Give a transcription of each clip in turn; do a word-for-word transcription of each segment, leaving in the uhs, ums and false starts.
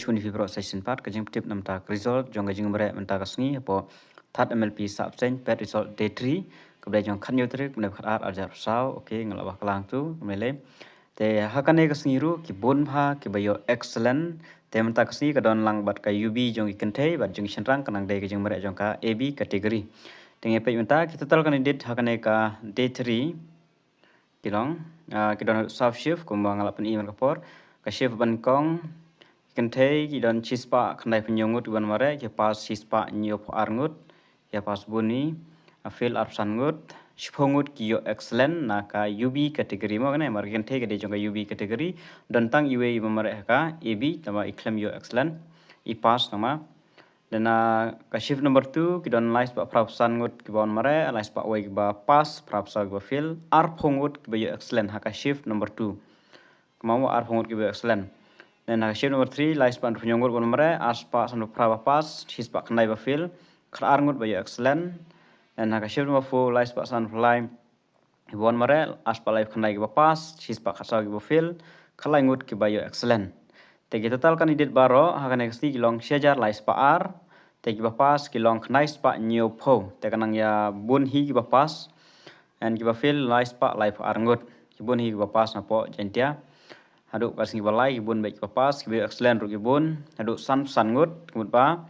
Tuni phi baroh sa shisien pat ka jingpyntip namar ka result jong ka jingmareh mynta ka sngi hapoh third M L P sub-session, pet result day three, ka ba dei jong ka khathynñiew tarik mynta ka khatar arhajar arphew saw. Okay, nga la wah klang tu, kumne lei. Te ha kane ka sngi ruh ki bun bha ki ba ïoh excellent. Te mynta ka sngi ka don lang bad ka U B jong ki kynthei bad jong ki shynrang, ka nang dei ka jingmareh jong ka A B category. Te ngi peit mynta ki total candidate ha kane ka day three ki long, ah, ki don saw shift kumba nga la pyni man ka por. Ka shift ba nyngkong, ki kynthei ki don shispah khyndaiphew hynñiew ngut ki ban mareh, ki pass shispah hynñiewphew ar ngut, ki pass bun hi, ah, fail arphew san ngut, shiphew ngut ki ïoh excellent na ka U B category mo kane, namar ki kynthei ka dei jong ka U B category, don tang iwei i ba mareh ha ka A B, tangba i khlem ïoh excellent, i pass tangba. Te na ka shift number two, ki don laispah phraphew san ngut ki ban mareh, laispah wei ki ba pass, phraphew saw ki ba fail, arphew ngut ki ba ïoh excellent ha ka shift number two. Kumba mo arphew ngut ki ba ïoh excellent. Te na ka shift number three, laispah hynñiewphew ngut ban mareh, arspah sanphew phra ba pass, shispah khyndai ba fail, khatar ngut ba ïoh excellent. Te na ka shift number four, laispah sanphew lai ki ban mareh, arspah laiphew khyndai ki ba pass, shispah khatsaw ki ba fail, khatlai ngut ki ba ïoh excellent. Te ki total candidate baroh ha kane ka sngi ki long shi hajar laispah ar, te ki ba pass ki long khyndaispah hynñiewphew. Te ka nang ïa bun hi ki ba pass, and ki ba fail laispah laiphew ar ngut. Ki bun hi ki ba pass napoh Jaintia. Haduh ka sngi ba lai ki bun bad ki ba pass, ki ba ïoh excellent ruh ki bun. Haduh sanphew san ngut, ka mut ba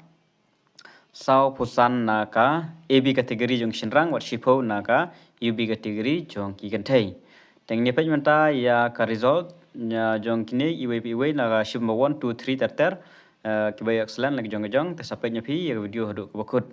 sawphew san na ka A B category jong ki shynrang, wat shiphew na ka U B category jong ki kynthei. Te ngin ïa peit mynta ïa ka result, ïa jong kine iwei pa iwei na ka shift number one, two, three ter ter, eh, ki ba ïoh excellent la ki jong ki jong, te sa peit ïa phi ïa ka video haduh ka ba kut.